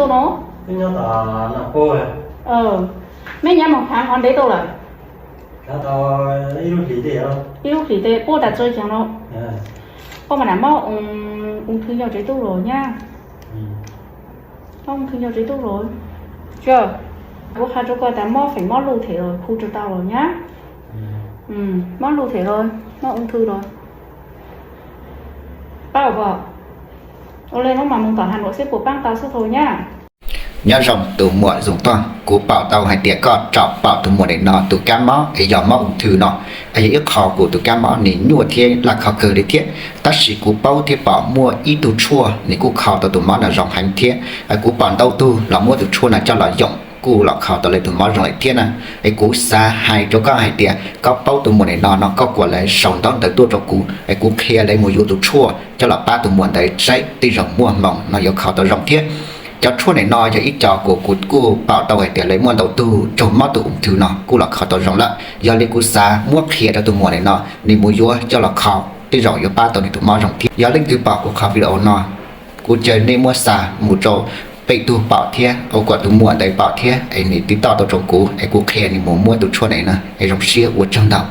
No, mej nyab moog khaav qhov ntev tau lawm? Ib lub hlis tes puab tas txug caag no. Koj mas nam mob ung thư nyob tsev tub los nyab? Mob ung thư nyob tsev tub los? Kuv has rua koj tas mob feem mob luj them los khu rua tau los nyab. Mob luj them los, mob ung thư los. Paub os. Ua le nuav mas moog tom Has Nuam xwb puas paab tau xwb thaus nyab. Nyob zoo tus muam Zoom Tooj, kuv paum tau hais tias koj tsaum paum tus muam nim no tus kab mob es yog mob ung thư no, es yog ib qho kuv tus kab mob nwg nyuaj thiab laj kho kawg li thiab. Tab sis kuv paub thiab pom muaj ib tug tshuaj nws kuj kho tau tus mob no zoo heev thiab. Kuv pom ntau tug los muab tus tshuaj no coj los yoom kuj los kho tau lawv tus mob zoo lawm thiab na. Es kuv xav hais rua koj hais tias koj paub tus muam nim no no koj kuam lawv sau ntaub ntawv tuaj rua kuv es kuv qhia lawv mus yuav tus tshuaj coj los pab tus muam ntawd saib tej zaum muaj hmoo no yuav kho tau zoo thiab. Cov tshuaj nim no yog ib co kuv, kuv kuj paum tau hais tias lawv muaj ntau tug raug mob tus ung thư no kuj los kho tau zoo lawm. Yog li kuv xav muab qhia rua tus muam nim no nws mus yuav coj los kho tej zaum yuav pab tau nws tus mob zoo thiab. Yog leej twg pom kuv qhov video no, kuv caw nej muab xa mus rau peb tug paum thiab ua kom tus muam ntawd paum thiab es nws tiv toj tau rau kuv es kuv qhia nws mus muab tus tshuaj nim no es zoo siab ua tsaug ntau.